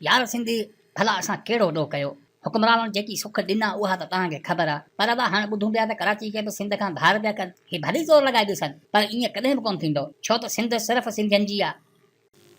يار سنڌي ڀلا اسان ڪهڙو ڏوهه ڪيو؟ حڪمرانن جيڪي سک ڏنا اها ته توهان کي خبر آ. پر ابا هاڻ ٻڌون پيا ته ڪراچي کي به سنڌ کان ڌار پيا ڪن. هي ڀلي زور لڳائي ڏسن پر ائين ڪڏهن به ڪونه ٿيندو. ڇو ته سنڌ صرف سنڌين جي آ.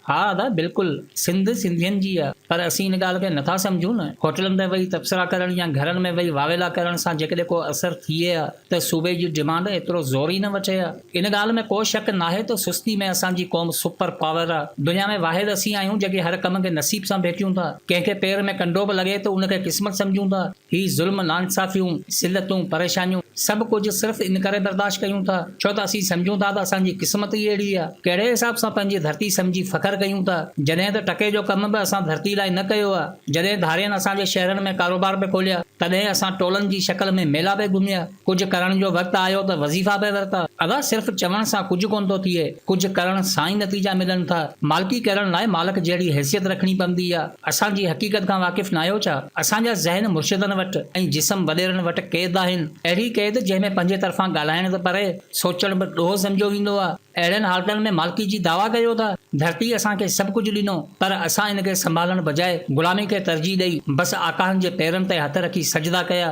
ها ادا بلڪل سنڌ سنڌين جي آ پر اسين ان ڳالهه کي نٿا سمجهون نه. هوٽلن تي ويهي تبصرا ڪرڻ يا گهرن ۾ ويهي واويلا ڪرڻ سان جيڪڏهن ڪو اثر ٿئي ها ته صوبي جي ڊمانڊ ايترو زور ئي نه وٺي ها. ان ڳالهه ۾ ڪو شڪ ناهي ته سستي ۾ اسان جي قوم سپر پاور آ. دنيا ۾ واحد اسين آهيون جيڪي هر ڪم کي نصيب سان ڀيٽيون ٿا. ڪنهن کي پير ۾ ڪنڊو به لڳي ته ان کي قسمت سمجهون ٿا. هي ظلم، ناانصافيون، ذلتون، پريشانيون سڀ ڪجهه صرف ان ڪري برداشت ڪيون ٿا ڇو ته اسين سمجهون ٿا ته اسان جي قسمت ئي اهڙي آ. ڪهڙي حساب سان پنهنجي ڌرتي سمجهي فخر ڪيون ٿا جڏهن ته ٽڪي جو ڪم به اسان ڌرتي لاء نه ڪيو آ. جڏهن ڌارين اسان جي شهرن ۾ ڪاروبار پئي کوليا تڏهن اسان ٽولن جي شڪل ۾ ميلا پئي گهميا. ڪجهه ڪرڻ جو وقت آيو ته وظيفا پئي ورتا. ادا صرف چوڻ سان ڪجهه ڪونه ٿو ٿئي، ڪجهه ڪرڻ سان ئي نتيجا ملن ٿا. مالڪي ڪرڻ لاء مالڪ جهڙي حيثيت رکڻي پوندي آ. اسان جي حقيقت کان واقف ناهيو ڇا؟ اسان جا ذهن مرشدن وٽ ۽ جسم وڏيرن وٽ قيد آهن. اهڙي قيد جنهن ۾ پنهنجي طرفان ڳالهائڻ ته پري، سوچڻ به ڏوهه سمجهيو ويندو آ. اهڙين حالتن ۾ مالڪي جي دعويٰ ڪيو ٿا. ڌرتي اسان کي سڀ ڪجهه ڏنو، پر اسان ان کي سنڀالڻ بجاء غلامي کي ترجيح ڏئي بس آقائن جي پيرن تي هٿ رکي سجدا ڪيا.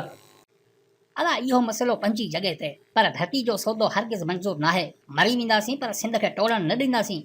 ادا اهو مسئلو پنهنجي جڳهه تي پر ڌرتي جو سودو هرگز منظور ناهي، مري وينداسين پر سنڌ کي ٽوڙڻ نه ڏينداسين.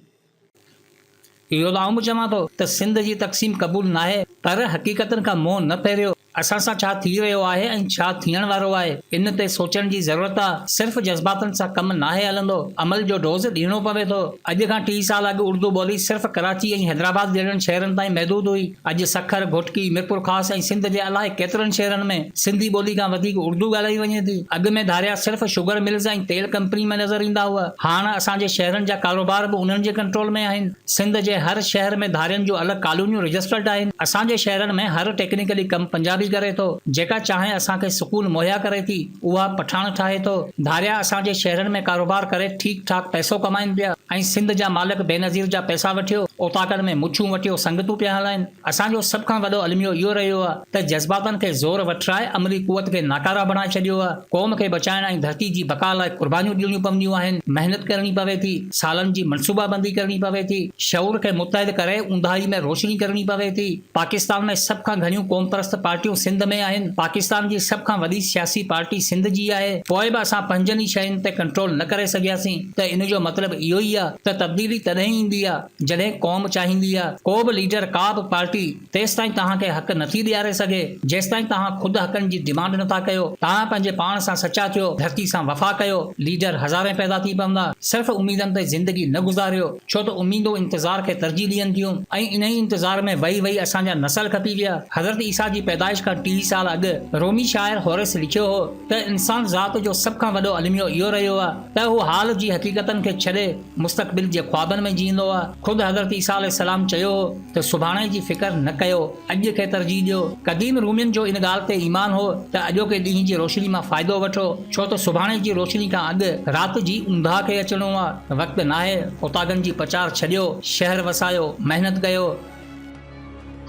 اهو ته آئون به چوان ٿو ته سنڌ جي تقسيم قبول ناهي پر حقيقتن کان منهن نه ڦيريو. اسان سان ڇا ٿي رهيو آهي ۽ ڇا ٿيڻ وارو آهي ان تي سوچڻ جي ضرورت آ. صرف جذباتن سان ڪم ناهي هلندو، عمل جو ڊوز ڏيڻو پوي ٿو. اڄ کان 30 سال اڳ اردو ٻولي صرف ڪراچي ۽ حيدرآباد جهڙن شهرن تائين محدود هئي. اڄ سکر، گهوٽڪي، ميرپورخاص ۽ سنڌ جي الائي ڪيترن شهرن ۾ سنڌي ٻولي کان وڌيڪ اردو ڳالهائي وڃي ٿي. اڳ ۾ ڌاريا صرف شگر ملز ۽ تيل ڪمپني ۾ نظر ايندا هئا. هاڻ اسان جي شهرن جا ڪاروبار به انهن جي ڪنٽرول ۾ آهن. سنڌ جي هر شهر ۾ ڌارين جون الڳ ڪالونيون رجسٽرڊ آهن. اسان جي شهرن ۾ هر ٽيڪنيڪلي ڪم پنجابي ڪري ٿو. جيڪا چانهه اسان کي سڪون مهيا ڪري ٿي، اها پٺاڻ ٺاهي ٿو. ڌاريا اسان جي شهرن ۾ ڪاروبار ڪري ٺيڪ ٺاڪ پئسو ڪمائين پيا ۽ سنڌ جا مالڪ بينظير جا پئسا وٺيو اوطاقن ۾ مڇون وٽيو سنگتون پيا هلائين. اسان جو سڀ کان وڏو الميو اهو رهيو آهي ته جذباتن کي زور وٺرائي عملي قوت کي ناڪاره بڻائي ڇڏيو آهي. قوم کي بچائڻ ۽ ڌرتي جي بقا لاء قربانيون ڏيڻيون پونديون آهن، محنت ڪرڻي پوي ٿي، سالن جي منصوبابندي ڪرڻي پوي ٿي، شعور کي متحد ڪري اونداهي ۾ روشني ڪرڻي پوي ٿي. پاڪستان ۾ سڀ کان گهڻيون قومپرست پارٽيون سنڌ ۾ آهن. پاڪستان جي سڀ کان وڏي سياسي پارٽي سنڌ جي آهي. پوء به اسان پنهنجن ئي شين تي ڪنٽرول نه ڪري سگهياسين ته ان جو مطلب اهو ئي آهي ته تبديلي تڏهن ايندي آهي جڏهن قوم چاهيندي آ، ڪو به ليڊر ڪا به پارٽي تيستائين توهان کي حق نٿي ڏياري سگهي جيستائين توهان خود حقن جي ڊمانڊ نٿا ڪيو. توهان پنهنجي پاڻ سان سچا ٿيو، ڌرتي سان وفا ڪيو، ليڊر هزارين پيدا ٿي پوندا، صرف اميدن تي زندگي نه گذاريو، ڇو ته اميدون انتظار کي ترجيح ڏين ٿيون ۽ انهي انتظار ۾ وئي وئي اسان جا نسل کپي ويا. حضرت عيسيٰ جي پيدائش کان 30 سال اڳ رومي شاعر هوريس لکيو هو ته انسان ذات جو سڀ کان وڏو الميو اهو رهيو آ ته هو حال جي حقيقتن کي ڇڏي مستقبل جي خوابن ۾ جيئندو آ. خود حضرت عيسيٰ عليه السلام چيو هو ته سڀاڻي جي فڪر نه ڪيو، اڄ کي ترجيح ڏيو. قديم رومين جو ان ڳالهه تي ايمان هو ته اڄوڪي ڏينهن جي روشني مان فائدو وٺو، ڇو ته سڀاڻي جي روشني کان اڳ رات جي اونداهه کي اچڻو آ. وقت ناهي، اوطاقن جي پچار ڇڏيو، شهر وسايو، محنت ڪيو.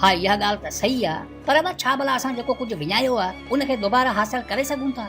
ها اها ڳالهه ته صحيح آ، پر ابا ڇا ڀلا اسان جيڪو ڪجهه وڃايو آ، ان کي دوباره حاصل ڪري سگهون ٿا؟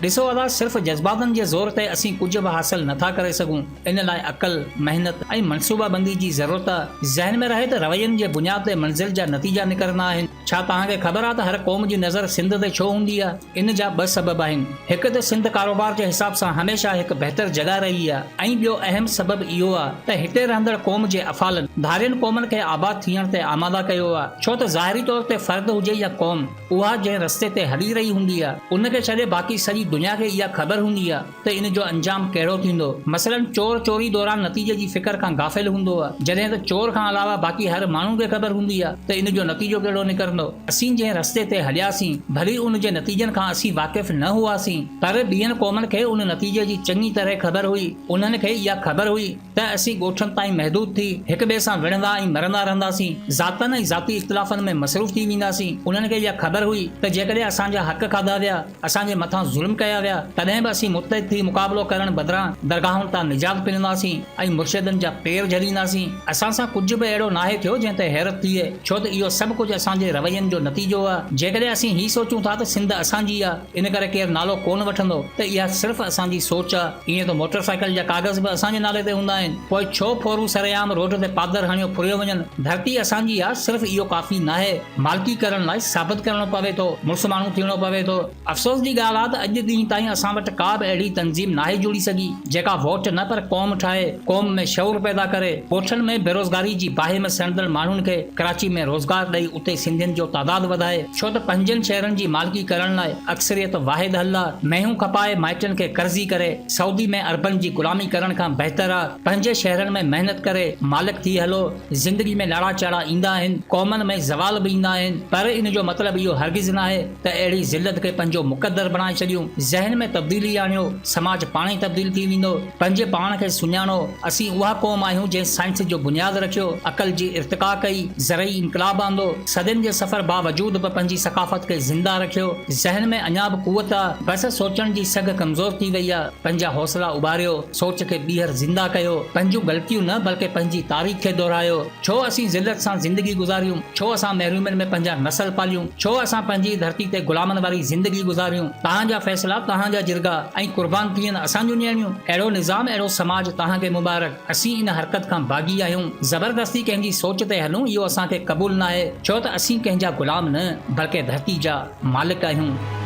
ڏسو ادا صرف جذباتن جي زور تي اسين ڪجهه به حاصل نه ٿا ڪري سگهون ان لاء عقل، محنت ۽ منصوبه بندي جي ضرورت آ. ذهن ۾ رهي ته روين جي بنياد تي منزل جا نتيجا نڪرندا آهن. ڇا توهان کي خبر آ ته هر قوم جي نظر سنڌ تي ڇو هوندي آ؟ ان جا ٻه سبب آهن. هڪ ته سنڌ ڪاروبار جي حساب سان هميشه هڪ بهتر جڳهه رهي آ ۽ ٻيو اهم سبب اهو آ ته هتي رهندڙ قوم جي افعالن ڌارين قومن کي آباد ٿيڻ تي آماده ڪيو آ ڇو ته ظاهري طور تي فرد هجي يا قوم اها جنهن رستي تي هلي رهي هوندي آ، ان کي ڇڏي باقي سڄي دنيا کي اها خبر هوندي آ ته ان جو انجام ڪهڙو ٿيندو. مثلاً چور چوري دوران نتيجي جي فڪر کان غافل هوندو آ، جڏهن ته چور کان علاوه باقي هر ماڻهو کي خبر هوندي آ ته ان جو نتيجو ڪهڙو نڪرندو. اسين جنهن رستي تي هلياسين، ڀلي ان جي نتيجن کان اسين واقف نه هئاسين، پر ٻين قومن کي ان نتيجي جي چڱي طرح خبر هئي. انهن کي اها خبر هئي. ته اسين ڳوٺن تائين محدود ٿي هڪ ٻئي سان وڙهندا ۽ مرندا رهنداسين، ذاتن ۽ ذاتي اختلافن ۾ مصروف ٿي وينداسين. انهن کي اها خبر هئي ته جيڪڏهن اسان جا حق کاڌا ويا، اسان جي مٿان ظلم ظلم ڪيا ويا، تڏهن به اسين متحد ٿي مقابلو ڪرڻ بدران درگاهن تان نجات پننداسين ۽ مرشدن جا پير جهلينداسين. اسان سان ڪجهه به اهڙو ناهي ٿيو جنهن تي حيرت ٿئي، ڇو ته اهو سڀ ڪجهه اسان جي روين جو نتيجو آ. جيڪڏهن اسين هي سوچون ٿا ته سنڌ اسان جي آ، ان ڪري ڪير نالو ڪونه وٺندو ته اها صرف اسان جي سوچ آ. ائين ته موٽر سائيڪل جا ڪاغذ به اسان جي نالي تي هوندا آهن، پوء ڇو ڦورو سرعام روڊ تي پادر هڻيو ڦريو وڃن؟ ڌرتي اسان جي آ، صرف اهو ڪافي ناهي. مالڪي ڪرڻ لاء ثابت ڪرڻو پوي ٿو، مڙس ماڻهو ٿيڻو پوي ٿو. افسوس جي ڳالهه آ ته اڄ ڏينهن تائين اسان وٽ ڪا به اهڙي تنظيم ناهي جڙي سگهي، جيڪا ووٽ نه پر قوم ٺاهي، قوم ۾ شعور پيدا ڪري، ڳوٺن ۾ بيروزگاري جي باهه ۾ سڙندڙ ماڻهن کي ڪراچي ۾ روزگار ڏئي اتي سنڌين جو تعداد وڌائي، ڇو ته پنهنجن شهرن جي مالڪي ڪرڻ لاء اڪثريت واحد حل آ، مينهون کپائي مائٽن کي قرضي ڪري سعودي ۾ عربن جي غلامي ڪرڻ کان بهتر آ پنهنجي شهرن ۾ محنت ڪري مالڪ ٿي هلو. زندگي ۾ لاڙا چاڙها ايندا آهن، قومن ۾ زوال به ايندا آهن، پر ان جو مطلب اهو هرگز ناهي ته اهڙي ذلت کي پنهنجو مقدر بڻائي ڇڏيون. ذهن ۾ تبديلي آڻيو، سماج پاڻ ئي تبديل ٿي ويندو. پنهنجي پاڻ کي سڃاڻو، اسين اها قوم آهيون جنهن سائنس جو بنياد رکيو، عقل جي ارتقا ڪئي، زرعي انقلاب آندو، صدين جي سفر باوجود به پنهنجي ثقافت کي زنده رکيو. ذهن ۾ اڃا به قوت آ، بس سوچڻ جي سگهه ڪمزور ٿي وئي آ. پنهنجا حوصلا اڀاريو، سوچ کي ٻيهر زنده ڪيو، پنهنجون غلطيون نه بلڪه پنهنجي تاريخ کي دهرايو. ڇو اسين ذلت سان زندگي گذاريون؟ ڇو اسان محرومين ۾ پنهنجا نسل پاليون؟ ڇو اسان پنهنجي ئي ڌرتي تي غلامن واري زندگي گذاريون؟ توهان جا فيصلا، توهان جا جرڳا ۽ قربان ٿين اسان جون نياڻيون؟ اهڙو نظام، اهڙو سماج توهان کي مبارڪ. اسين ان حرڪت کان باغي آهيون. زبردستي ڪنهن جي سوچ تي هلون اهو اسان کي قبول ناهي، ڇو ته اسين ڪنهن جا غلام نه بلڪه ڌرتي جا مالڪ آهيون.